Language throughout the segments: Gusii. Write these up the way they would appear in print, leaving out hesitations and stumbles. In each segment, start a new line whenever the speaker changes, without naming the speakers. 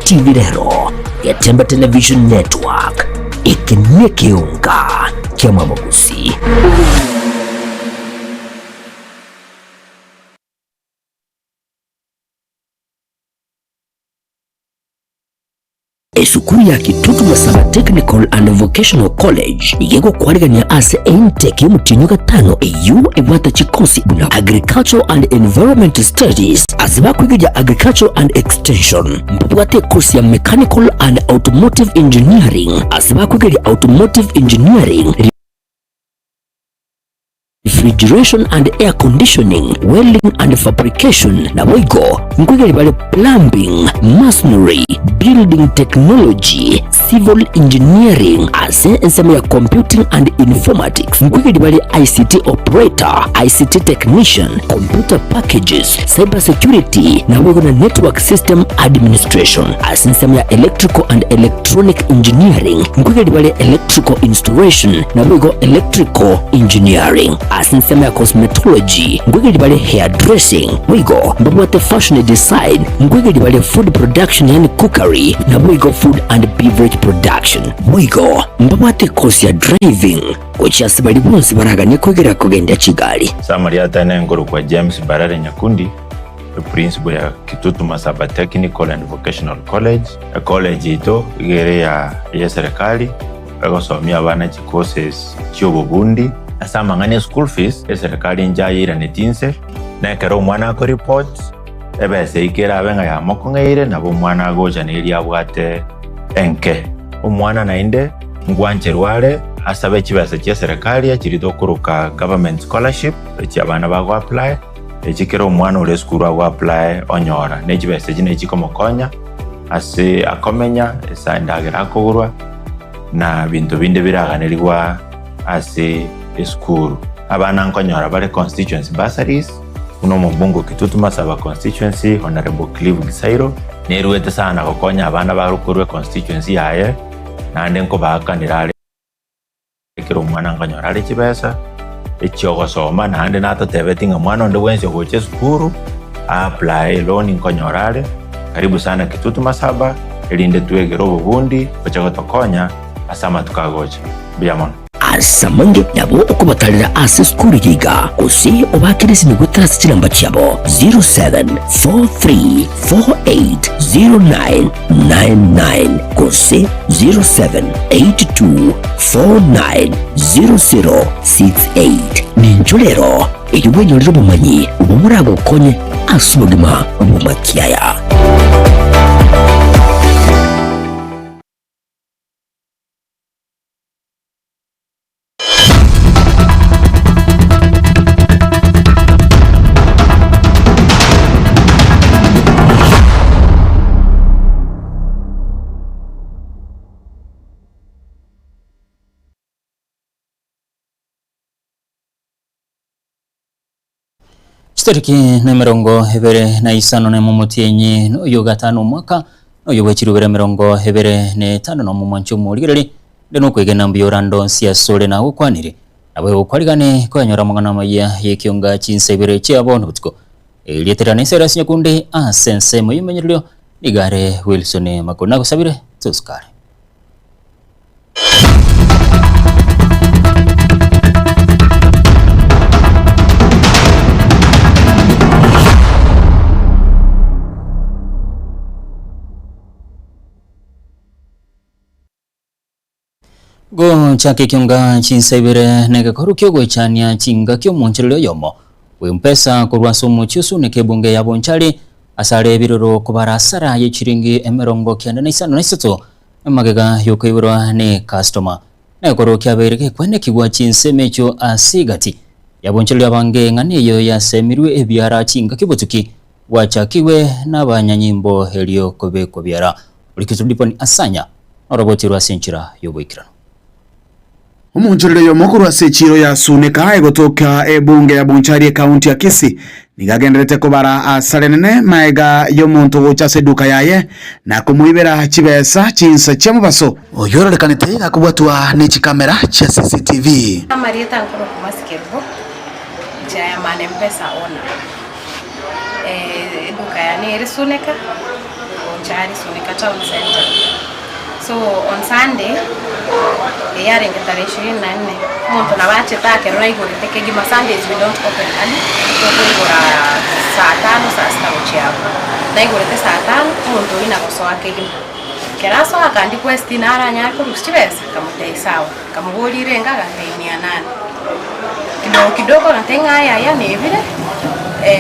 TV rero, Getembe Television Network, eke nekeonga ki'amabogusi. Esukuru ya Kitutu Masaba Technical and Vocational College nigo egokwarigania ase intake y'omotienyi o gatano eyio ebwate chikosi buna Agricultural and Environment Studies ase bakoigeria Agricultural and Extension. Mbabwate ekosi ya Mechanical and Automotive Engineering ase bakoigeria Automotive Engineering, Refrigeration and Air Conditioning, Welding and Fabrication, naboigo nkoigeri bare Plumbing, Masonry, Building Technology, Civil Engineering, ase ensemo ya Computing and Informatics nkoigeri bare ICT Operator, ICT Technician, Computer Packages, Cyber Security, naboigo na Network System Administration. Ase ensemo ya Electrical and Electronic Engineering nkoigeri bare Electrical Installation, naboigo Electrical Engineering. Ase ensemo ya Cosmetology nkoigeria bare Hair Dressing, boigo mbabwate Fashion Design, nkoigeria bare Food Production yaani Cookery, naboigo Food and Beverage Production. Boigo mbabwate ekosi ya Driving gochia ase baria bonsi baraganie koigeria kogendia chigari.
Ase amarieta nkorokwa James Mbarare Nyakundi, eprinciple ya Kitutu Masaba Technical and Vocational College. Ecollege yaito iga ere ya eserekari egosomia abana chicourses chiobobundi. Ase amang'ana e school fees, eserekari inche ayeiraneti inse, na ekero omwana akoreport, ebesa eyio kerabe ng'a yamokong'eire, nabo omwana agocha na eria abwate enke. Omwana naende ngwancherwa are asabe chibesa chia eserekari echiria tokoroka government scholarship, echi abana bago apply, echi kera omwana ore esukuru ago apply onyora, ne chibesa echi nachi chikomokonya ase akomenya, ase endagera akogorwa, na binto binde biraganerigwa ase esukuru. Abana nkonyora bare constituency bursaries, buna omobunge o Kitutu Masaba constituency Honourable Clive Gisairo, neruete sana gokonya abana bare korwa econstituency yaye, naende nkobaakanera are ekero omwana nkonyora are chibesa echiogosoma, naende natotebeti ng'a mwana onde bwensi ogocha esukuru a apply eloan nkonyora are, karibu sana Kitutu Masaba, erinde twegere obobundi oche gotokonya ase amatuko agocha. Mbuya mono.
Ase amange nabo okobatarera ase esukuru eye iga, gose obaakere esimi goetera ase chinamba chiabo 0743480999 gose 0782490068. Ninchwo rero erio bwenyorere obomanyi obwo boragokonye ase obogima bw'amakiaya.
Chitariki nemerongo ebere na isano nemo omotienyi noyo gatano omwaka noyo bwe chirubere emerongo ebere na etano nomo mwanche omorigereri inde nokwegena mbuya orande onsi asore nagokwanire nabo egokwarigane koyanyora amang'ana amaya y'ekionga chinsa ibere chia bono botuko erieta riane Cyrus Nyakundi ase ensemo y'emenyererio nigo are Wilson Makori nagosabire tosukare. Gochaka ekionga chinsa ibere negekoru kiogoechania chingaki omonchereri oyomo bw'Mpesa korwa ase omochie osuneke ebunge ya Bonchari ase are ebiroro kobara asara ye chiringi emerongo kianda na isano na isato Amagega y'okoiborwa ne customer negekorwa kiabeire gekwenekigwa chinsemo echio ase egati yabonchoreria abange ng'a neyio yasemirwe ebiara chingaki obotuki bwachakigwe nabanyanyimbo erio kobekwa biara. Orikitwe Diponi Asanya norobotirwe ase enchera y'oboikeranu.
Omonchoreri oyomo korwa ase echiiro ya Suneka egotoka ebunge ya Bonchari ekaunti ya Kisii nigo agendererete kobara asare nene magega y'omonto gocha ase eduka yaye na komoibera chibesa chinsa chia mobaso. Oyio ororekanete gakobwatwa ne chikamera chia CCTV.
Amarieta nkorokwa Mercy Kerubo, inche I am an Mpesa owner. Eduka yane ere Suneka. Bonchari, Suneka Town Centre. So on Sunday, eye arenge tarehe ishirini na nne, omonto nabo achete akerora aigorete kegima, Sundays we don't open early, tokoigora saa tano, saa sita gochia abwo. Naigorete saa tano, omonto oyio nagosoa kegima. Ekero asoa akandikwesti naranyare korusia chibesa, nkamotebia sawa. Nkamoboria irenga, agantebia mia nane. Kidogo kidogo agantebia ng'a yaya nebire,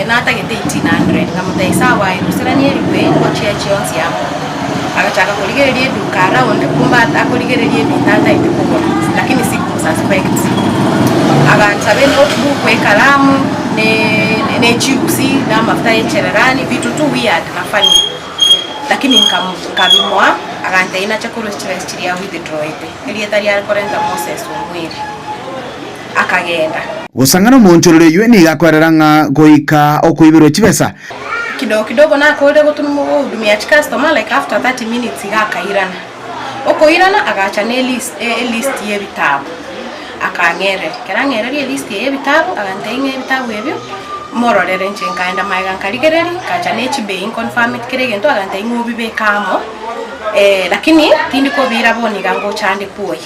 natagete 1800. Nkamotebia sawa aye ruserania elifu eye ngochie chionsi amo. Agachaka korigereria eduka around kumbe akorigereria ebinto atagete kogora lakini sikumsuspect. Agansaba enotebook, ekaramu, ne ne chiusi, na amafuta ya echererani, vitu tu weird na funny. Lakini nkabimoa, agantebia nache korwa chibesa chiria awithdrawete. Erieta riare korenta Moses omweri, akagenda.
Gosang'ana omoonchoreri oyio nigo akoerera ng'a goika okoiberwa chibesa.
Kidogo kidogo nakorire gohudumia chicustomer like after 30 minutes iga akairana. Okoirana agacha ne list elist yebitabu akang'ereria. Ekero ang'ereria elist eye yebitabu agantebia ng'a ebitabu ebio mororere inche nkaenda magega nkarigereria nkacha ne chibei nconfirmeti kera egento agantebia ng'a obibeke amo. Lakini tindi kobiira bono iga ngocha ande kwoyia.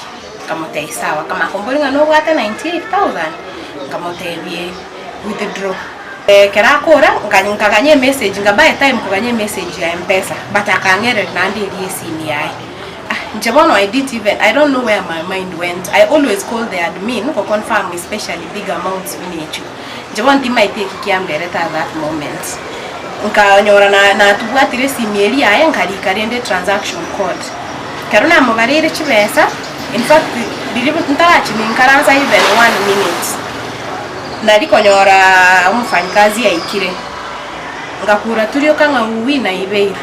Nkamotebia sawa. Akamanya komboria ng'a nobwate 98,000? Nkamotebia ee. Withdraw. Ekero akora, nkaganya emessage, nkabuy time koganya emessage ya mpesa, but akang'ereria naende eria esimi yaye. Ah, inche bono I didn't even, I don't know where my mind went. I always call the admin go confirm especially big amounts buna echio. Inche bono timaeti eki kiamberete at that moment. Nkanyora na natubwatire esimi eria yaye nkarika rende transaction code. Ekero namobareire chibesa, in fact riria ntarachia ninkaransa even one minute, nari konyora omofanyikazi aikire, ngakura turioka ng'a uwi naibeirwe.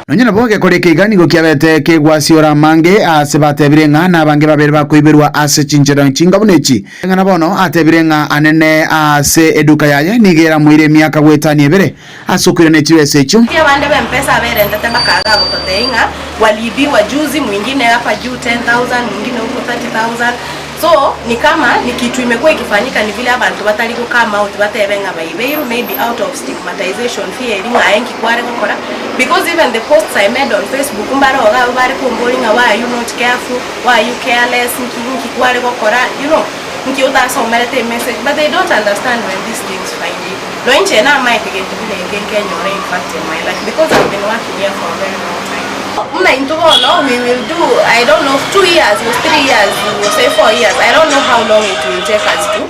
Nonya nabo egekora eke iga nigo kiabete kegwasiora amange aase batebire ng'a nabange babere bakoiberwa ase chinchera chinga buna echi. Ng'a na bono atebire ng'a anene aase eduka yaye nigo eramoire emiaka goetania ebere ase okoirana chibesa echio.
Ki abande b'empesa aberentete bakaga gototebia ng'a waliibiwa juzi, mwingine hapa juu 10,000, mwingine huko 30,000. So ni kama ni kitu imekuwa ikifanyika ni vile abanto batari go come out batebe ng'a baibeirwe maybe out of stigmatization fear eria ng'a aye nki kware gokora because even the posts I made on Facebook mbare iga abwo bare komboria ng'a why are you not careful, why are you careless, nki nki kware gokora you know nki otasomerete emessage but they don't understand when these things find you. Nonya inche namaete gento buna eke nkenyore in fact in my life because I've been working here for a very long time. Buna intwe bono we will do I don't know 2 years gose 3 years gose 4 years I don't know how long it will take us to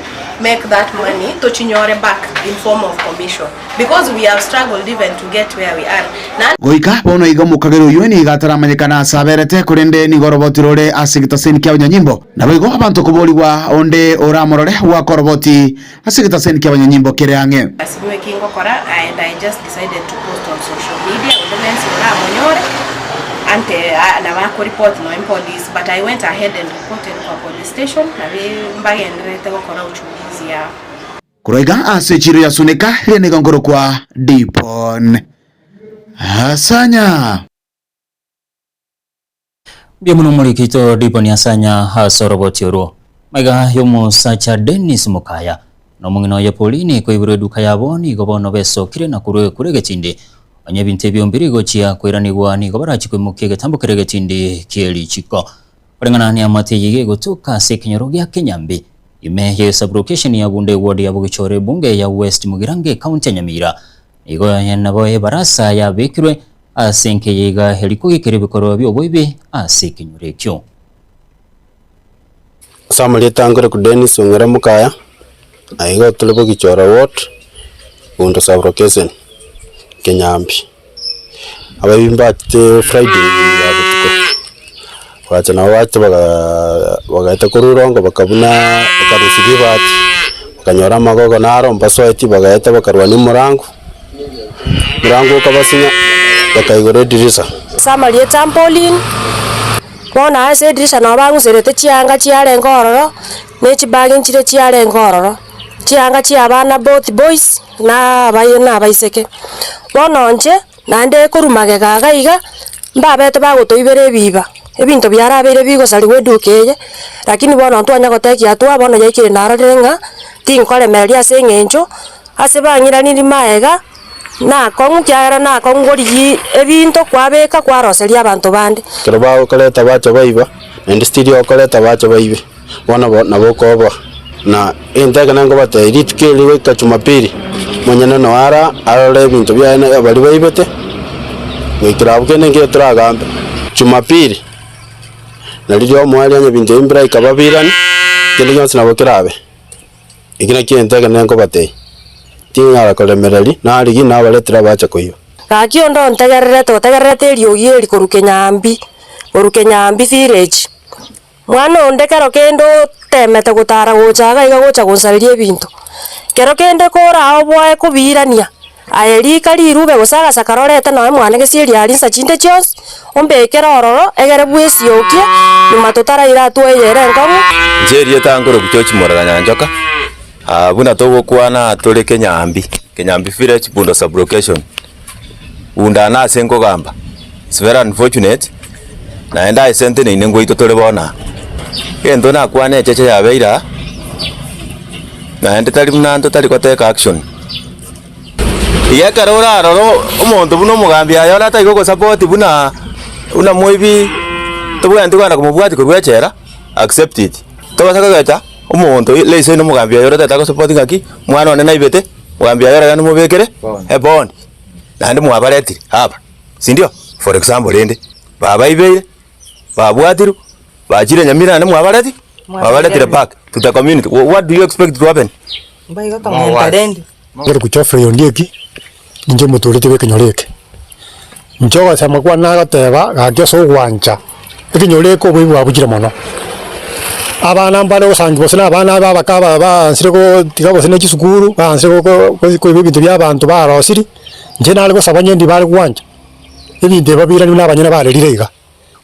make that money tochinyore back in form of commission because we have struggled even to get where we are na.
Goika bono iga omokagera oyio nigo ataramanyekana ase aberete, korende nigo oroboti rore ase egetaseni ki'abanyanyimbo. Naboigo abanto koborigwa onde oramorore goaka oroboti ase egetaseni ki'abanyanyimbo kere ang'e.
Ase eki ngokora and I just decided to post on social media onde bwensi oramonyore ante nabo akoreport nonya police but I went ahead and reported kwa police station nabi mbagendererete gokora uchunguzi yabo.
Korwa iga ase echiiro ya Suneka, riria nigo nkorokwa Dibon. Asanya.
Mbuya mono omoriki oito Dibon Asanya ase oroboti orwo. Maiga y'omosacha Dennis Mokaya na omong'ina oye Pauline koiborwa eduka yabo nigo bono besokire na korwa ekura egetindi. Onye ebinto ebio mbiri gochia koiranigwa nigo barachie koimokia egetambo keria egetindi kie richiko. Koreng'ana neamate eye iga egotoka ase ekenyoro gia Kenyambi, ime ye sub-location ya Bunda eward ya Bogichore ebunge ya West Mugirango ecounty ya Nyamira. Nigo nabo ebarasa yabekirwe ase enkeye iga eri kogikera ebikorwa bi'oboibi ase ekenyoro ekio.
Ase amarieta nkorekwa Dennis Ong'era Mokaya, na igo tore Bogichora ward, Bondo sub location, Kenyambi. Abaibbi mbachete Friday ya botuko, bagacha nabo bachete bagaa bagaeta korwa irongo bakabuna bakarusia ribati, bakanyora amagogo naro mbasoeti bagaeta bakarwania omorango, omorango okabasinya, bakaigora edirisa.
Ase amarieta Pauline, bono ase edirisha nabo bang'userete chianga chiarenge ororo, na echibagi nchire chiarenge ororo, chianga chia abana both boys na abaye na abaiseke. Bono inche, naende korwa magega iga iga, mbabete bagotoibera ebiba, ebinto biarabeire bigosarigwa eduka eye, lakini bono ntwanya gotekia hatua bono yaikire narorire ng'a tinkoremereria ase eng'encho, ase bang'iranirie magega. Nakong'u kiagera nakong'u korigia ebinto kwabeka kwaroseria abanto bande.
Ekero bagokoreta bacha baiba, naende still okoreta bacha baibe, bono bo nabo okoboa. Na egento ekio nenkobatebia, rituko eri goika Jumapili, omonyene noyo ara arore ebinto biaye na baria baibete, goikera abwo kende nkeiyo toragambe. Jumapili, na riria omoerio onye ebinto ebi mbiraika babirane, kende gionsi nabo kerabe. Eki nakio egento ekenene nkobatebia, tinyara koremereria, narigia nabaretire abache koiba.
Gaki onde ontegererete, otegererete eriogi eri korwa Kenyambi, korwa Kenyambi village. Mwana onde kero kende otemete gotara gocha iga iga gocha gonsareria ebinto, kero kende koraoboe kobiirania, aye rika rirube gose agasakara orete nonya mwane gesieri aria insa chinde chionsi, ombekere ororo egere bwesiokie, nyuma totaraira hatua eye ere enkong'u.
Inche erieta nkorokwa George Morara Nyanchoka, buna togokwana tore Kenyambi, Kenyambi village, Bundo sub location. Bunda nase nkogamba, it's very unfortunate, naende ase nteneine ngoitwa tore bono aa. Egento nakwana echeche yabeire aa, naende tari buna ntotari gotake action. Iga ekero orarore omonto buna omogambi aye ore atari gogosupport buna buna moibi, tobwenereti kogenda komobwatia korwa echela, accept it. Tobasa kogecha omonto let's say na omogambi oye ore otagete agosupport ng'aki, mwana one naibete. Mwambia ayore gani mobekere ebondi, naende mwabaretire aba, sindio? For example rende, babaibeire, babwatirwe, bachire Nyamira naende mwabareti? Mwabaretire back to the community. What do you expect to happen?
Ngeruku Geoffrey Ondieki, ninche omotureti bw'ekenyoro eke. Inche ogosema kwane nagoteba gaki ase ogwancha, ekenyoro eke oboibi bwabuchire mono. Abana mbare gosangi gose na abana aba abake aba baansire gotiga gose ne chisukuru, baansire go- go koiba ebinto bia abanto barosiri, inche nare gosaba onye ndibare gwancha, ebinto ebi babiraniwe na abanyene barerire iga.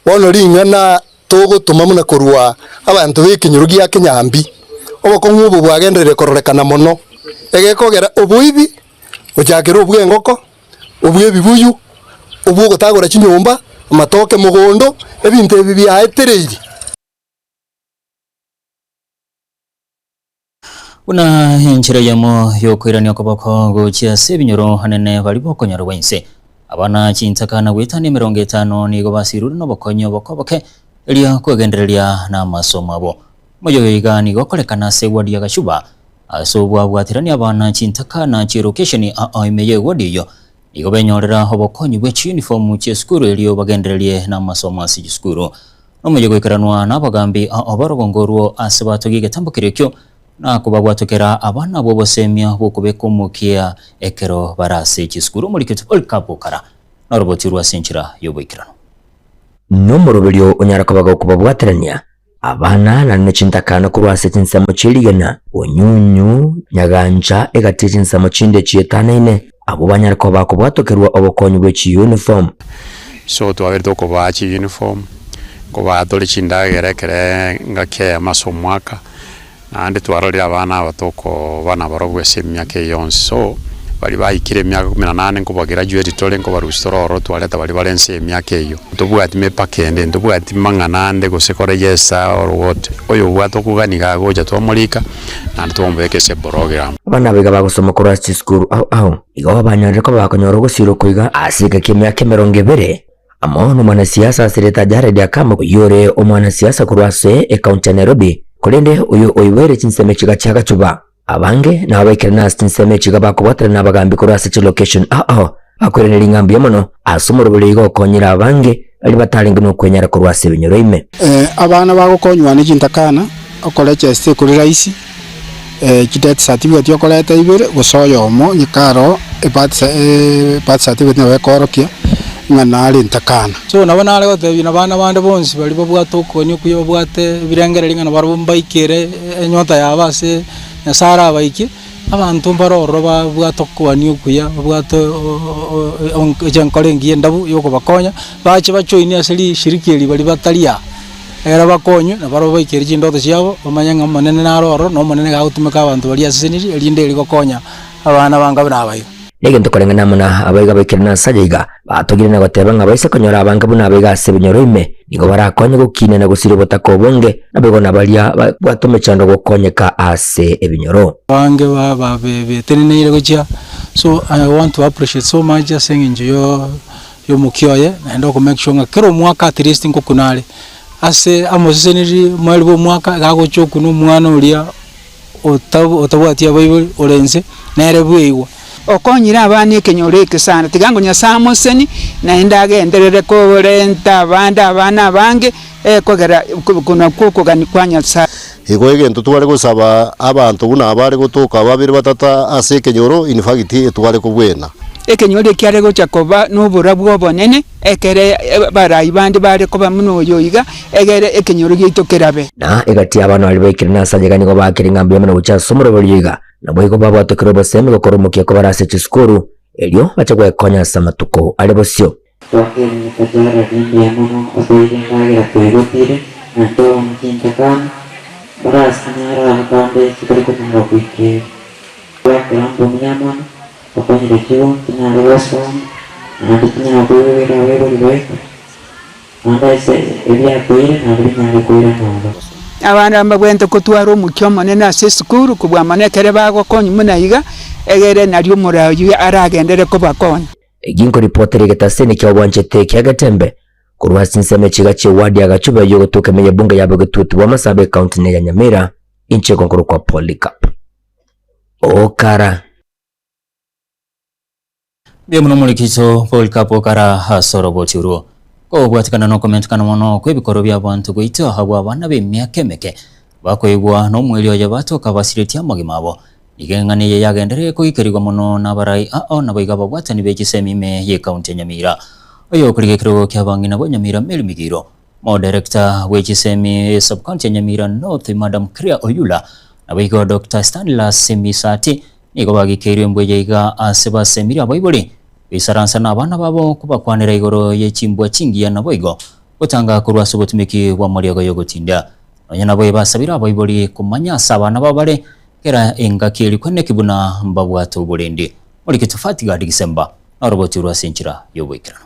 Bono ring'ana togotoma buna korwa abanto b'ekenyoro gia Kenyambi, obokong'u obo bwagenderire kororekana mono, egekogera oboibi, gochakera obw'engoko, obw'ebibuyu, obw'ogotagora chinyomba, amatoke mogondo, ebinto ebi biaetereiri.
Buna enchera eyemo y'okoirania okoboko gochia ase ebinyoro anene baria bokonyora bwa inse. Abana chintaka na goetania emerongo etano nigo basirure nobokonyi oboke oboke erio kwegendereria namasomo abo. Omoyio oyo iga nigo okorekana ase eward ya Gachuba ase obwabwaterani abana chintaka na chirokesheni ao ime ye eward eyio nigo benyorera obokonyi bwe chiuniform chiesukuru erio bagendererie namasomo ase chisukuru. Nomoyio goikeranwa nabagambi ao barogongo orwo ase batogia egetambo keria ekio, na kobabwatokera abana b'obosemia bw'okobeka omokia ekero bare ase chisukuru. Omoriketi Polycarp Okara noroboti orwo ase enchera y'oboikeranu.
Nomoroberio onyare koba gokobabwaterania abana naende ne chintakana korwa ase chinsemo chie rigena, onyunyu, nyagancha, egati ye chinsemo chinde chietanaine, abwo banyare koba bakobwatokerwa obokonyi bwe chiuniform.
So twaberete okobaa chiuniform, nkobaa tore chindagera ekere engaki eyemo ase omwaka, naende twarorire abana aba tokoba nabarobwo ase emiaka eye yonsi. So, baria baikire emiaka kumi na nane nkobagraduate tore, nkobarusia tore ororo twareta baria bare nse emiaka eyio. Ntobwati mepaka ende, ntobwati mang'ana ande gose koregesa or what, oyo obwate okogania iga agocha twamorika, naende twamobeka ase eprogram.
Abana aba iga bagosoma korwa ase chisukuru ao ao, igo banyorire koba bakonyora ogosirwa oko iga ase egeka ki'emiaka emerongo ebere, amo nomwanasiasa ase erieta Jared Akamo oyio ore omwanasiasa korwa ase ekaunti ya Nairobi, korende oyo oiboire chinsemo echiga chia Gachuba. Abange nabo baikerane ase chinsemo echiga bakobwaterana abagambi korwa ase chilocation ao ao, bakoiraneria ng'a mbuya mono ase omoroberi oyo iga okonyire abange baria batarenge nokwenyara korwa ase ebinyoro ime.
Abana bagokonywa ne chintakana, okorechesta ekore rahisi, chideath certificate okoreta ibere gose oyomo onye karo ebirth certificate nabo ekoorokia ng'a nare entakana.
So nabo nare gotebia na bana bande bonsi baria babwate okogania okuya babwate ebirengererio ng'a nabarabwo mbaikere enyota yabo ase Nyasaye arabaikie, abanto mbare ororo babwate okogania okuya babwate enkoro engiya endabu ya okobakonya, bache bajoinie ase rishirika eri baria batari aa, ekero bakonywe nabarabwo baikere chindoto chiabo, bamanye ng'a omonene nare ororo, na omonene iga agotumeka abanto baria aseseniri erinde erio gokonya abana bange buna aba iga.
Negento koreng'ana amo na abaiga baikire na Asaja iga, batogire na goteba ng'a baise konyora abange buna abaiga ase ebinyoro ime, nigo barakonye gokiina na gosiria obotaka obonge, naboigo nabaria babwate omechando gokonyeka ase ebinyoro.
Abange beteneneire gochia. So I want to appreciate so much ase eng'encho yo ya omokia oye, naende oko make sure ng'a kera omwaka at least ngokuna are, ase amoseseniri omweri bwa omwaka iga agocha okuna omwana oria ota otabwati abaibori ore inse, nere bweigwa.
Okonyire abana ekenyoro eke sana, tiga ngo Nyasae amoseni, naende agenderere korenta abande abana abange, ekogera nakwo okogania kwa Nyasae.
Igo egento tware gosaba abanto buna abare gotoka babere batata ase ekenyoro, in fact etware kobwena.
Ekenyoro ekiare gocha koba noborabu obonene, ekere abarai bande bare koba buna oyo iga, egere ekenyoro giaito kerabe.
Na egati y'abana baria baikire nase ayega nigo baakire ng'a mbuya mono gochia ase omoroberio iga, naboigo babwatokire obosemi gokora omokia kobare ase chisukuru, erio bache gwekonya ase amatuko are bosio.
Twakerire twarorire mbuya mono otoire endagera twaigotire, na ntwabana chintakana, barasinyare abwo kande chitari konyara goikera. Twakora mbuya mono, okonyire chibonsi chinyare gosoma, naende chinyare koigwera abaibori baito, naende ase ebiakoire nabo binyare koirana ororo.
Abana mbabwenerete kotwara omokia omonene ase esukuru kobua mono ekere bagokonywa buna iga, egere nario omoraai aragenderere kobakonya.
Eki nkoripotera egetaseni kia obwanchete kia Getembe korwa ase ensemo echiga chia eward ya Gachuba eyio egotoka ime y'ebunge ya Bogetutu bwa Masaaba ecounty ne ya Nyamira inche nkorokwa Polycarp Okara.
Mbuya mono omorikiso Polycarp Okara ase oroboti orwo. Kobwatikana nokomentekana mono kw'ebikoro bi'abanto goito abwo abana b'emiaka emeke bakoigwa nomweri oye batoka basiretie amagima abo. Nigo eng'ana eye yagenderire koikerigwa mono nabarai ao naboigo ababwatani be chisemi ime y'ecounty ya Nyamira. Oyo okorigia ekerogo kia abang'ina bo Nyamira Mary Migiro, Modirector bwe chisemi e subcounty ya Nyamira North Madam Crea Oyula naboigo Doctor Stanlas Misati nigo bagikeirwe embwa eye iga ase basemire abaibori goisaransa nabana babo kobakwanera igoro ye chimbwa chingiya naboigo gotanga korwa ase obotumeki bw'amariogo yogotinda. Nonya nabo ebasabire abaibori komanya ase abana babo bare Kera engaki erikwe neki buna mbabwate oborendi. Morike tofati gadi gisemba noroboti orwo ase enchera y'oboikeranu.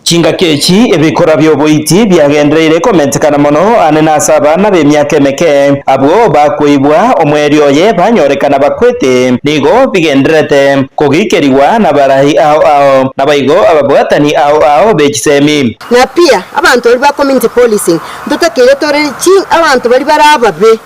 Chingaki echi ebikora bi'oboiti biagendereire komentekana mono ane nase abana b'emiaka emeke, abwo bakoibwa omwerio oye banyorekana bakwete, nigo bigendererete kogikerigwa nabarai ao ao, naboigo ababwatani ao ao be chisemi.
Na pia abanto baria ba community policing Ntotakeire tore chi abanto baria bare ababe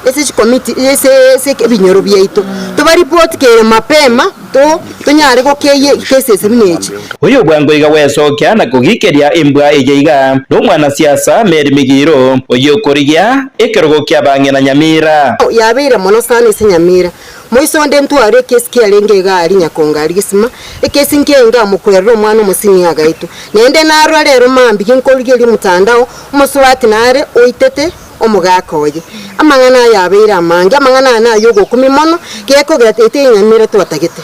ase chikomiti ase ase ebinyoro biaito, tobaripoti kere mapema to tonyare gokeyia cases buna echi.
Oyo bwango iga gwesokia na kogikeria embwa eye iga nomwanasiasa Mary Migiro, oyio okorigia ekerogo ki'abang'ina Nyamira.
Yabeire mono sana ase Nyamira. Moiso onde ntware ekesi kiarenge iga aria Nyakongo aria Gesima, ekesi nkiaye ngamokwerera omwana omosini agaitwa. Naende narora rero mambia ginkorigereria omotandao, omosubati nare oitete omogaka oye. Amang'ana aya abeire amange, amang'ana aya nayogokumia mono, gekogera tete enyamira twatagete.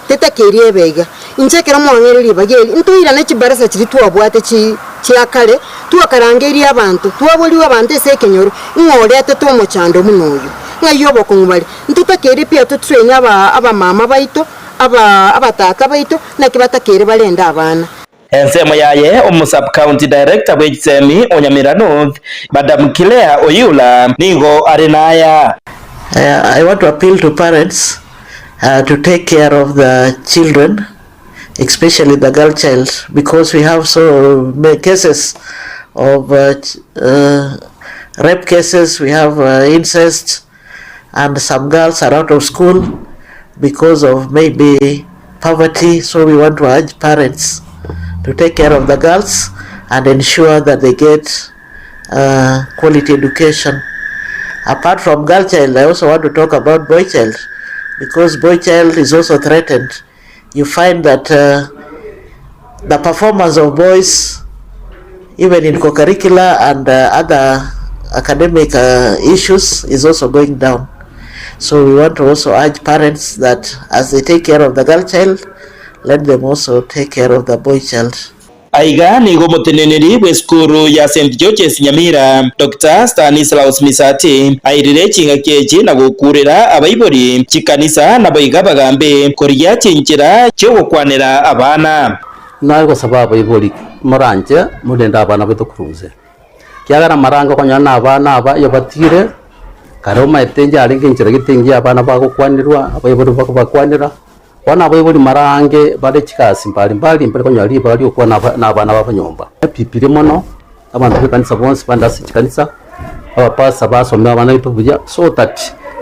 Tetakeiri ebe iga. Inche ekero mwang'eire ribaga eri, ntoirane chibarasa chiria twabwate chi chia kare, twakarangeirie abanto, twaborigwe abanto ase ekenyoro, ng'a oretete omochando buna oyo. Ng'ai obokong'u bare? Ntotakeire pia totrain aba abamama baito, aba abatata baito, naki batakeire barende abana.
Ensemo yaye, Omo-Sub-County Director bw'echisemi o Nyamira North, Madam Claire Oyula, nigo are naya.
I want to appeal to parents to take care of the children especially the girl child because we have so many cases of rape cases, we have incest and some girls are out of school because of maybe poverty so we want to urge parents to take care of the girls and ensure that they get uh, quality education. Apart from girl child, I also want to talk about boy child because boy child is also threatened. You find that uh, the performance of boys, even in co-curricular and uh, other academic uh, issues, is also going down. So we want to also urge parents that as they take care of the girl child, let them also take care of the boy child.
Aiga nigo omoteneneri bw'esukuru ya St George's Nyamira, Doctor Stanislaus Misati, airire ching'aki echi na gokurera abaibori, chikanisa naboigo abagambi korigia chinchera chi'ogokwanera abana.
Naye gosaba abaibori moranche morende abana baito korwa inse, ekiagera amarango okonyora na abana aba iyo batigire. Kare omaete inche arenge enchera gete engiya abana bagokwanerwa, abaibori bakobakwanera, bono abaibori mara aange bare chigasi mbari mbari mbare konyora ribaga ria gokwana aba na abana babo nyomba. Epipire mono, abanto ba ekanisa bonsi bande ase chikanisa, abapastor basomia abana baito buya, so that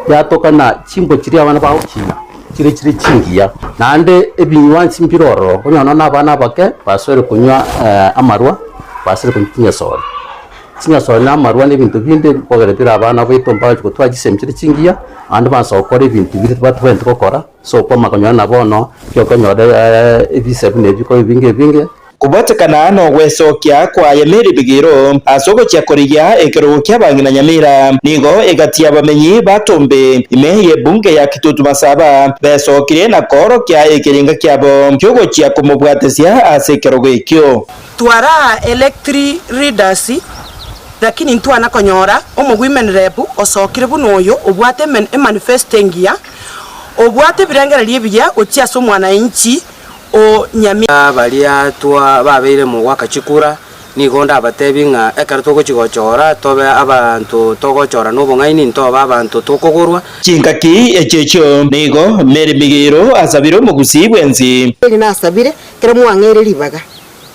yatokana chimbo chiria abana bagokina chire chire chingiya. Naende ebinywansi mbire ororo, okonyora nonya na abana abake basoire konywa amarwa, basoire konywa chinyasore. Chinyasore na amarwa na ebinto binde bikogera bire abana baito mbagochi gotwara chisemi chire chingiya, naende baansa gokora ebinto biria batobwenereti gokora ase okwama konyora na bono tokonyora ebisa buna ebi bikoba ebinge ebinge.
Kobwatekana nogwesokia kwaye Mary Bigiro ase ogochia korigia ekerogo ki'abang'ina Nyamira, nigo egati y'abamenyi ba Tombe ime y'ebunge ya Kitutu Masaba besokirie na koorokia ekerenga kiabo ki'ogochia komobwatesia ase ekerogo ekio.
Twara electri leaders lakini ntwana konyora omo women rep osokire buna oyo obwate emanifesto engiya, obwate ebirengererio ebiya gochia ase omwananchi o Nyamira.
Baria twa babeire mogoaka chikura, nigo ndabatebie ng'a ekero togochia gochora tobe abanto togochora nobong'aini, ntobe abanto tokogorwa.
Chingaki echio echio nigo Mary Migiro asabire omogusii bwensi.
Eri nasabire, ekero mwang'eire ribaga.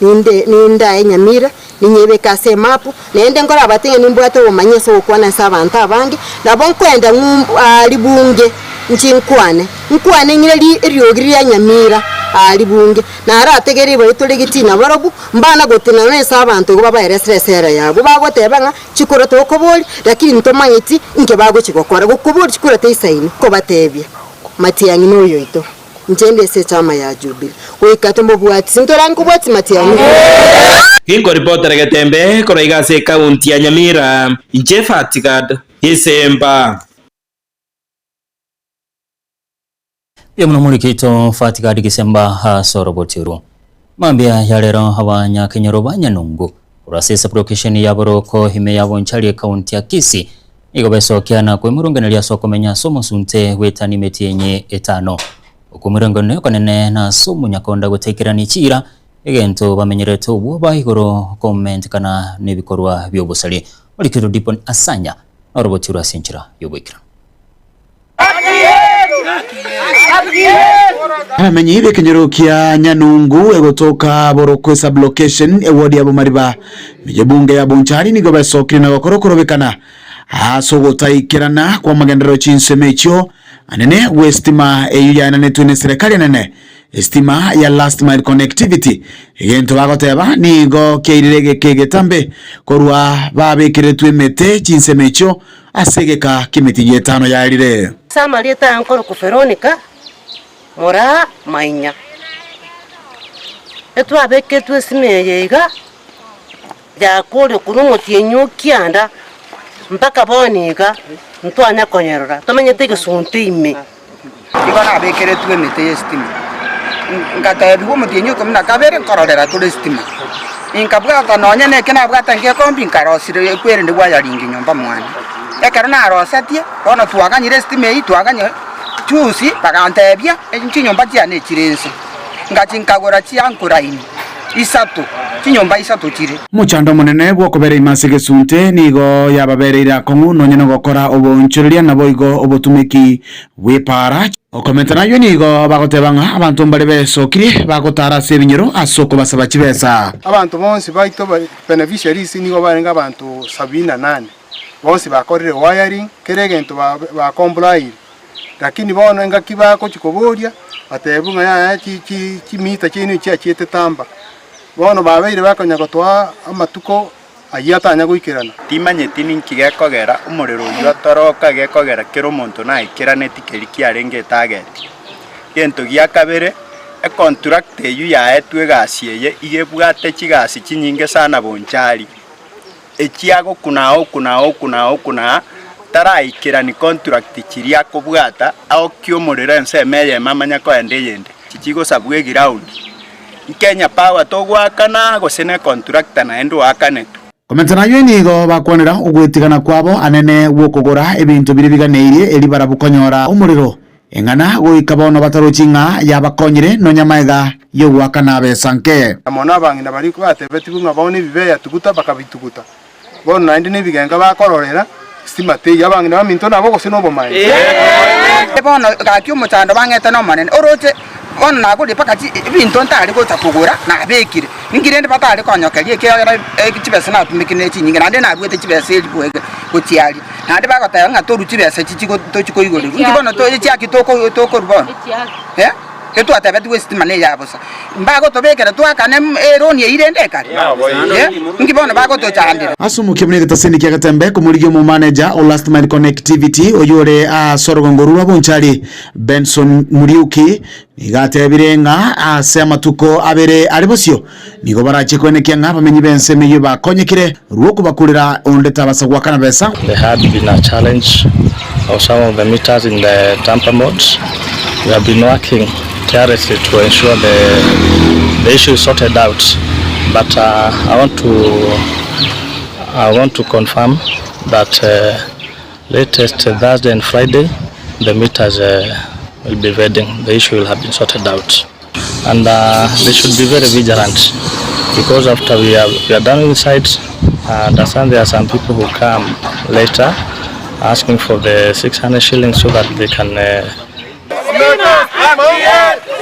Ninde nindae nyamira, ninyebeke ase emapu, naende nkore abato ng'a nimbwate obomanyi ase ogokwana ase abanto abange, nabo nkoenda ng'u aa ribunge inche nkwane, nkwane ng'ire ri eriogi ria nyamira aa ribunge, narategereri baria tore getii nabarobwo, mbana gotenena ase abanto igo babaeresere esera yabo, bagoteba ng'a chikura tokoboria, lakini ntomanyeti inki bagochi gokora, gokoboria chikura teisaini, nkobatebia matiang'i noyoito. Inche nde ase echama ya Jubili, goika tomobwatisi, ntorange kobwatisia matiang'i.
Ginkoripotera Getembe korwa iga ase ekaunti ya Nyamira, inche Fatigad Gisemba.
Mbuya mono omoriki oito Fatigad Gisemba ase oroboti orwo. Mambia ya rero abanyakenyoro ba Nyanungu korwa ase esaburokesheni ya Boroko ime ya Bonchari ekaunti ya Kisii Nigo besokia na kwemurungeneria ase okomenya ase omosunte gw'etani emetienyi etano. Okwemurungeneria okonene na ase omonyakonda gotaikerania chiira, egento bamenyerete obwoba igoro komentekana nebikorwa bi'obosari. Orikirwe Dipon Asanya noroboti rwe ase enchera y'oboikeranu.
Abamenyi b'ekenyoro kia Nyanungu egotoka Borokwe sub-location eward ya Bomariba ime y'ebunge ya Bonchari nigo besokire na gokora okorobekana ase ogotaikerana kw'amagenderero chinsemo echio anene gw'esitima eyio yaenanetwe n'eserekari enene esitima ya last mile connectivity egento bagoteba nigo kiairire egeka egetambe korwa babekeretwe emete chinsemo echio Ase egeka ki'emetienyi etano yaerire.
Ase amarieta aya nkorokwa Veronica Moraa Mainya. Etwabeketwe esime eye iga, yakoria korwa omotienyi o kianda mpaka bono iga, ntwanya konyerora, tomenyete egesunte ime.
Igo nabekeretwe emete y'esitima, ngatebiwa omotienyi o ikomi na kabere nkororera tore esitima. Inkabwata nonye neke nabwate ngekombi nkarosire ekwerende gwayaringi nyomba mwane. Ekero narosetie, bono twaganyire esitima eyio twaganya juzi bagantebia chinyomba chiane echire inse. Ngachia nkagora chiankuraini isato, chinyomba isato chire.
Omochando omonene bw'okobera ime ase egesunte nigo yababereire akong'u nonya nogokora oboonchoreria naboigo obotumeki bw'epaara. Okomenta nayio nigo bagoteba ng'a abanto mbare besokirie bagotara ase ebinyoro ase okobasaba chibesa.
Abanto bonsi baito beneficiaries nigo barenge abanto sabini na nane, bonsi bakorire wiring, kera egento ba comply-ire. Lakini bono engaki bagochia koboria, batebiwa ng'a yaya chimita chiaino chiachiete tamba. Bono babeire bakonya gotoa amatuko ayio atanya goikerana.
Timanyeti ninki gekogera omorero oyio otoroka gekogera kera omonto naikeraneti keria kiarenge etageti. Gento gia kabere, econtract eyio yaetwe egasi eye iga ebwate chigasi chinyinge sana bonchari, echia gokuna okuna okuna okuna taraikerani contract chiria akobwata aokie omorero ensemo eyemo amanye koenda eyende, chichigosabwa eground. Kenya Power togoakana gose ne contractor naende oakanetwe.
Komenta nayio nigo bakwanera ogwetigana kwabo anene gw'okogora ebinto biria biganeirie erio barabwo konyora omorero, eng'ana goika bono batarochi ng'a yabakonyire nonya magega y'ogoakana besa nke.
Amo nabang'ina baria batebetigwe ng'a bono ebibe yatuguta, bakabituguta. Bono naende nebigenka bakororera, Stima teiyo, abang'ina baminto nabo gose nobomaene.
Bono gaki omochando bang'ete n'Omonene, oroche bono nagorire mpaka ebinto ntare gocha kogora nabekire, ninki rende batare konyokeria ekiagera chibesa natumekire ne chinyinge, naende naruete chibesa elifu ege gochia aria, naende bagoteba ng'a torue chibesa echi tochi koigorerwa, inki bono echiaki tokorua bono eh? Getwatebetigwe esitima neya bosa, mbagotobekera toakane eroni eyio rende ekare? Inki bono bagotochandera?
Ase omokia buna egetaseni kia Getembe komorigia omomaneja o Last Mile Connectivity oyio ore ase orogongo rwa Bonchari Benson Muriuki nigo atebire ng'a ase amatuko abere are bosio nigo barachie koenekia ng'a abamenyi b'ensemo eyio bakonyekire rw'okobakurera onde tabasa goakana besa.
There had been a challenge of some of the meters in the tamper modes. We have been working tirelessly to ensure the, the issue is sorted out. But uh, I want to I want to confirm that uh, latest Thursday and Friday the meters uh, will be ready. The issue will have been sorted out. And uh, they should be very vigilant because after we are, we are done with sites, I understand there are some people who come later asking for the 600 shillings so that they can uh,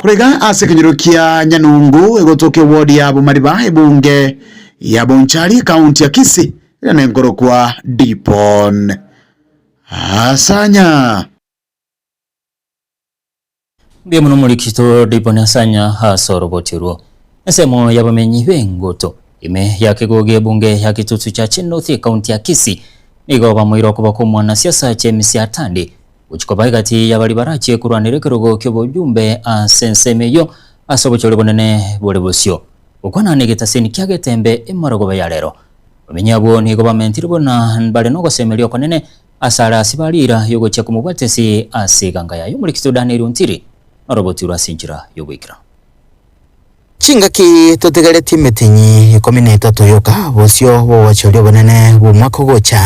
Korega ase ekenyoro kia Nyanungu egotoka eward ya Bomariba ebunge ya Bonchari ekaunti ya Kisii ere nenkorokwa Dipon Asanya.
Mbuya mono Omorikito Diboni Asanya ase oroboti orwo. Ensemo y'abamenyi b'engoto ime ya kegogi ebunge ya Kitutu Chache North ekaunti ya Kisii nigo bamoire okoba kw'omwanasiasa James Atandi gochia koba egati y'abaria barachie korwanera ekerogo ki'obojumbe ase ensemo eyio ase obochori bonene bore bosio. Gokwana negetaseni kia Getembe emarogoba ya rero. Abamenyi abwo nigo bamentire buna mbare nogosemeria okonene Asare ase bariira y'ogochia komobwatisia ase eganga yaye omorikito Danieli Ontiri noroboti rwe ase enchera y'ogoikera.
Chingaki totigaretie emetienyi ikomi na etato yoka bosio bw'obochori obonene bw'omwaka ogocha.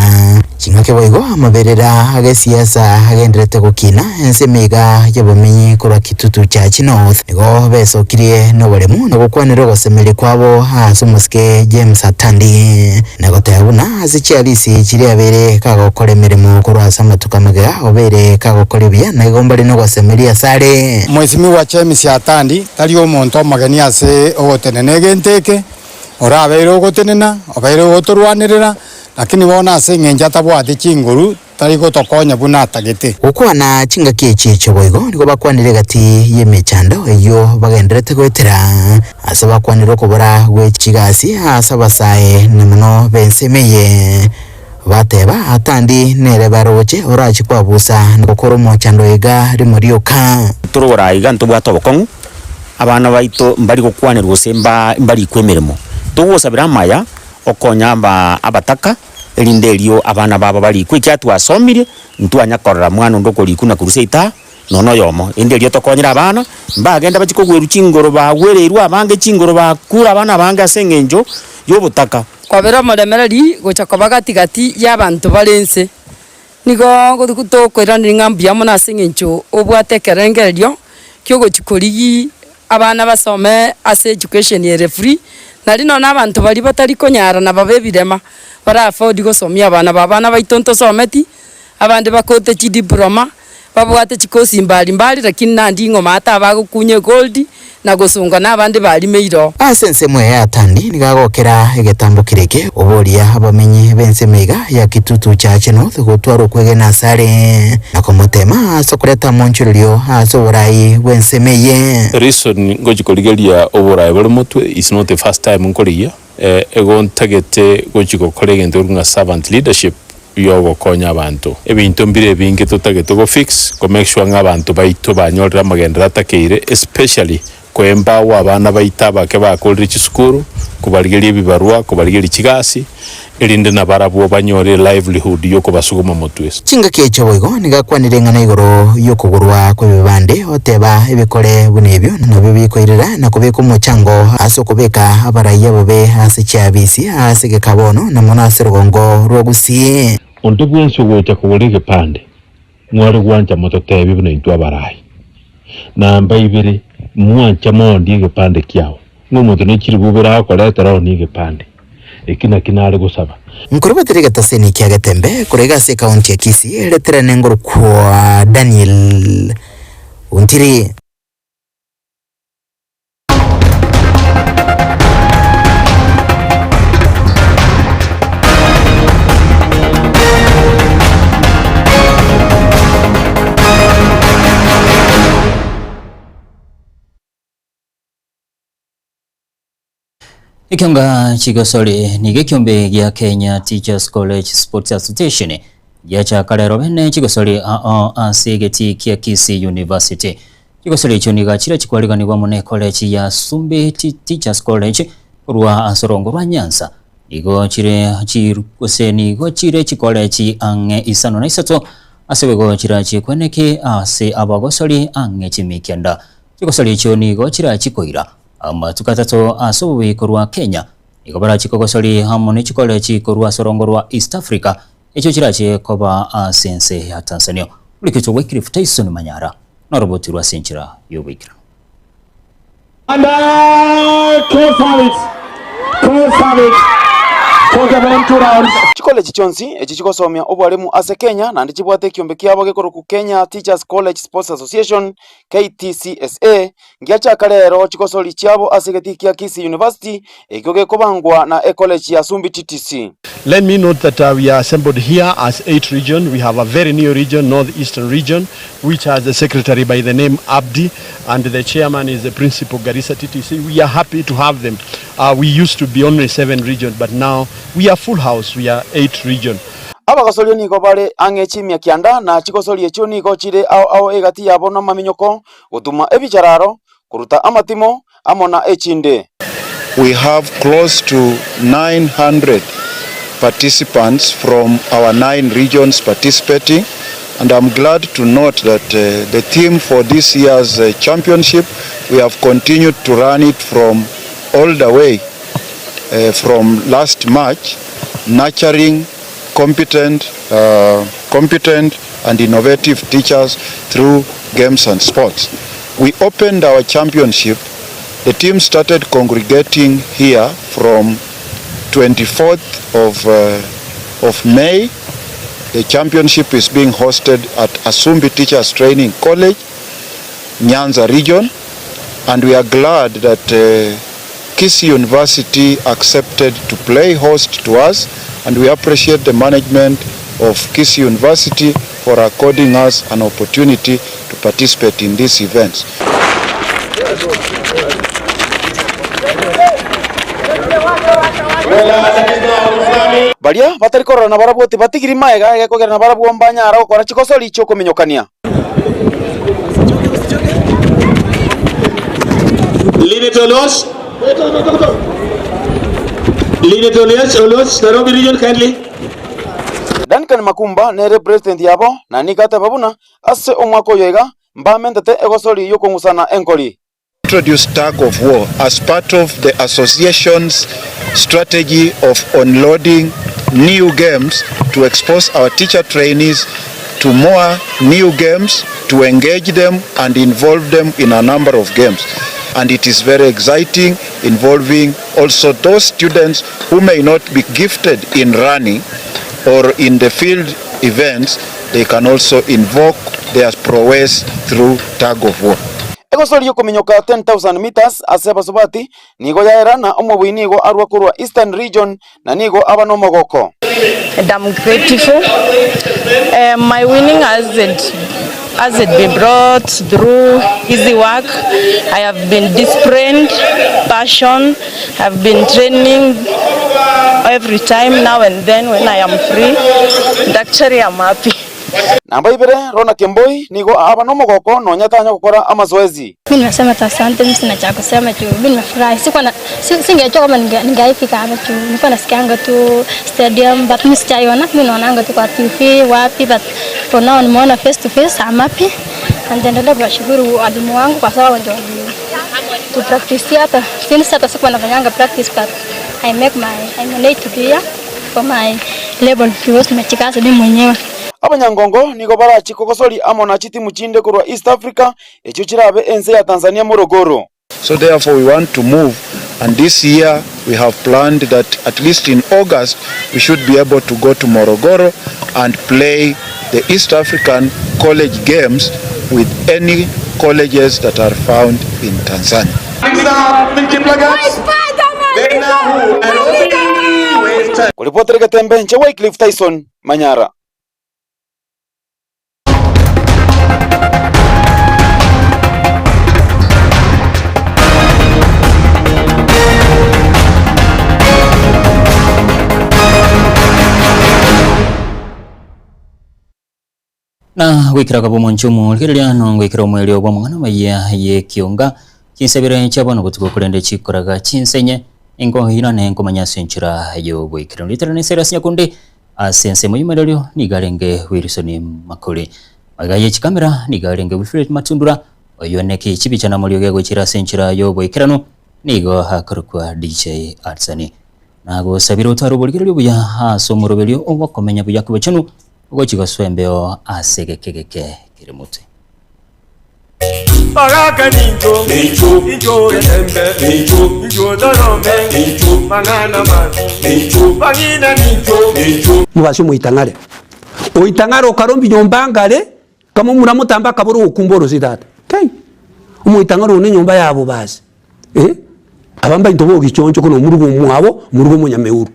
Chingaki boigo amaberera ag'esiasa agenderete gokina ense emeiga y'obomenyi korwa Kitutu Church North nigo besokirie noboremu na gokwanera ogosemeria kwabo ase omosike James Atandi. Na goteba buna ase chiarisi chiria abeire kagokora emeremo korwa ase amatuko amagega, obeire kagokora ebuya, na igo mbare nogosemeria asare.
Mwesimigwa James Atandi tari omonto omogeni ase ogotenena egento eke, orabeire ogotenena, obeire ogotorwanerera, lakini bono ase eng'encho atabwati chinguru tari gotokonya buna atagete.
Gokwana chingaki echi echio boigo nigo bakwanire egati y'emechando eyio bagendererete goetera, ase bakwanire okobora gwe chigasi ase abasae na mono b'ensemo eye. Bateba, Atandi nere baroche orachie kwabusa na gokora omochando iga rimo rioka.
Torogora aiga ntobwate obokong'u, abana baito mbari gokwanerwa gose mba mbarikwe emeremo. Togosabera amaya, okonya aba abataka. Erinde erio abana babo barikwe, ekiagera twasomirie, ntwanya korora mwana onde okorikwa na korusia etaa, nonya oyomo. Erinde erio tokonyere abana, mbagende bachie kogwerwa chingoro bagwereirwe abange chingoro bakure abana abange ase eng'encho y'obotaka.
Kwabera omoremereri gocha koba gati-gati y'abanto bare inse. Nigo tokoiraneria ng'a mbuya mono ase eng'encho obwate ekerengererio ki'ogochia korigia abana basome ase education ere free, nario nonye abanto baria batari konyara na babe ebirema bara afford gosomia abana babo. Abana baito ntosometi, abande bakote chidiploma, babwate chikosi mbari mbari lakini nandi ing'oma ata abagokunya egold na gosonga na abande barimeire oo.
Ase ensemo eye Atandi nigo agokera egetambo keria eke oboria abamenyi b'ensemo iga ya Kitutu Chache North gotwara okwegena asare na komotema ase okoreta amonchorerio ase oborai bw'ensemo eye.
Reason ngochi korigeria oborai bore motwe is not the first time nkorigia, ego ntagete gochi gokora egento korwa ng'a servant leadership yogokonya abanto. Ebinto mbire ebinge totagete go fix ko make sure ng'a abanto baito banyorire amagenderero atakeire especially ko empower abana baito abake bakorire chisukuru, kobarigeria ebibarua, kobarigeria chigasi erinde nabarabwo banyore livelihood yokobasuguma motwe.
Chingaki echio boigo nigo akwanire ing'ana igoro y'okogorwa kw'ebibande, oteba ebikore buna ebio nabio bikoirera na kobeka omochango ase okobeka abarai abobe ase chiabisi ase egeka bono na mono ase rogongo rwa Gusii.
Onde bwensi ogocha kogora egepande, mware gwancha mototebie buna intwe abarai. Namba ibere, mwancha moondie egepande kiao, ng'a omonto ne chiribu ibere agokoretera oonie egepande. Eki naki nare gosaba.
Nkorubatire egetaseni kia Getembe korwa iga ase ekaunti ya Kisii, reterane ngorokwa Daniel Ontiri.
Ekionga chigosori nigo ekiombe gia Kenya Teachers College Sports Association giachaka rero bene chigosori ao ase egetii kia Kisii University. Chigosori echio nigo chire chikwariganigwa amo ne college ya Sumbi Teachers College korwa ase orongo rwa Nyanza. Nigo chire gose nigo chire chikolechi ang'e isano na isato ase boigo chirachie kweneki ase abagosori ang'e chimikianda. Chigosori echio nigo chirachie koira Amatuko atato ase obobe korwa Kenya nigo barachie kogosoria amo ne chikolechi korwa ase orongo rwa East Africa echio chirachie koba ase ense ya Tanzania. Oriketwe Wycliffe Tyson Manyara noroboti rwa ase enchera y'oboikeranu.
Chikolechi chionsi echi chigosomia obwarimu ase Kenya naende chibwate ekiombe kiabo gekorokwa Kenya Teachers College Sports Association, KTCSA, Ngiachaka rero chigosori chiabo ase egetii kia Kisii University, ekio gekobangwa na ecollege ya Sumbi TTC.
Let me note that we are assembled here as eight region. We have a very new region, North Eastern region, which has a secretary by the name Abdi and the chairman is the principal Garissa TTC. We are happy to have them. We used to be only seven region, but now we are full house, we are eight region.
Abagosoria nigo bare ang'e chimia kianda, na chigosori echio nigo chire ao ao egati yabo namaminyoko, gotuma ebichararo, koruta amatimo, amo na echinde.
We have close to 900 participants from our nine regions participating and I'm glad to note that the theme for this year's championship, we have continued to run it from all the way from last March, nurturing competent, competent and innovative teachers through games and sports. We opened our championship. The team started congregating here from 24th of, of May. The championship is being hosted at Asumbi Teachers Training College, Nyanza region, and we are glad that Kisii University accepted to play host to us, and we appreciate the management of Kisii University for according us an opportunity to participate in these events.
Baria batari korora nabarabwo tibatigiri magega, egekogera nabarabwo mbanyara gokora chigosori chi'okominyokania.
Linet Oloch. Linet Oloch, Oloch, Nairobi region kindly.
Duncan Makumba nere president yabo na nigo ateba buna ase omwaka oyo iga mbamentete egosori y'okong'usana enkori.
Introduce tug of war as part of the association's strategy of unloading new games to expose our teacher trainees to more new games, to engage them and involve them in a number of games. And it is very exciting, involving also those students who may not be gifted in running or in the field events, they can also invoke their prowess through tug of war.
Egosori y'okominyoka 10,000 metres ase abasubati nigo yaera na omobui nigo arwa korwa Eastern Region na nigo aba nomogoko.
And I'm grateful. My winning hasn't, hasn't been brought through easy work. I have been disciplined, passion. I've been training every time now and then when I am free. And actually I'm happy.
Namba ibere, Rona Kemboi nigo aba nomogoko nonya tanya gokora amazoezi.
Mimi nimesema tu asante, mimi sina cha kusema juu mimi nimefurahi. Sikuwa na singejua kama ningeifika hapa juu nilikuwa nasikianga tu stadium but mimi sijaiona, mimi naonanga tu kwa TV wapi, but for now nimeona face to face, I'm happy. Na nitaendelea kuwashukuru walimu wangu kwa sababu ndio tu practice hata since hata sikuwa nafanyanga practice but I make my I manage to be here for my level because nimejikaza mimi mwenyewe.
Abanyangongo nigo barachie kogosori amo na chitimu chinde korwa East Africa, echio chirabe ense ya Tanzania Morogoro.
So therefore we want to move And this year we have planned that at least in August we should be able to go to Morogoro and play the East African College Games with any colleges that are found in Tanzania.
Koripotera egetembe inche Wycliffe Tyson Manyara.
Na goikera akaba omonche omorigereria na goikera omoerio bw'amang'ana amaya y'ekionga, chinsebere chia bono botuko korende chikoraga chinsenye, inkoirane nkomanya ase enchera y'oboikeranu. Ritarana ense ere ase nyakundi, ase ensemo y'omoererio nigo arenge Wilson Makori. Magega ye chikamera nigo arenge Wilfred Matundura, oyio neki chibicha na amariogi agochira ase enchera y'oboikeranu nigo akorokwa DJ Adsani. Nagosabire otware oborigereria obuya ase omoroberio ogokomenya buya kw'obochenu, Ogochia gosoa embeo ase egeke geke kere motwe.
Bagaka nincho, nincho, incho getembe, nincho, incho torome, nincho, mang'ana mabi, nincho, bang'ina nincho, nincho.
Mobasi omoitang'are, oitang'are okarombi nyomba ngare, kamomura motambe akabora ogokumba orosie tata. Kai! Omoitang'are one enyomba ya bobasi eh, aba mbainto bogichoncho kono omorugo omwabo, omorugo omonyameuru.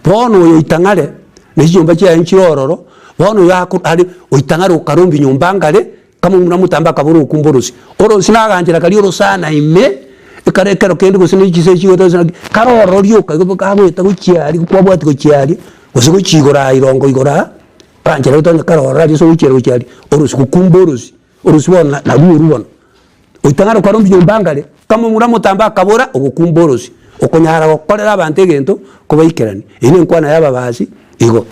Bono oyo oitang'are, na chinyomba chiaye nchire ororo, bono oyo ako are oitang'are okarombi nyomba ngare, kamomura motambe akabora ogokumba orosie. Orosie naganchera karia orosana ime, ekare ekero kende gose ne chinsa chigoeta gose naki, kare ororo rioka igo kagoeta gochia aria kwabwati gochia aria, gose gochia igoro aa irongo igoro aa, oganchera gotonya kare ororo aria ase ogochiera gochia aria, orosie gokumba orosie. Orosie bono narwo orwo bono. Oitang'ana okarwa nyomba ngare, kamomura motambe akabora, ogokumba orosie, okonyara gokorera abanto egento kobaikeranie. Eyio nenkwana y'ababasi igo.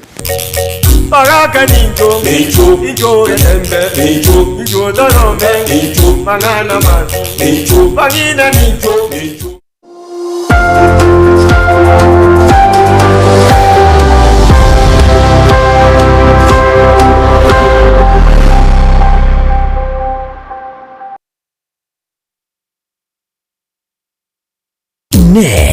Bagaka nincho, nincho, incho getembe, nincho, incho torome, nincho, mang'ana mabi, nincho, bang'ina nincho, nincho.
Inee!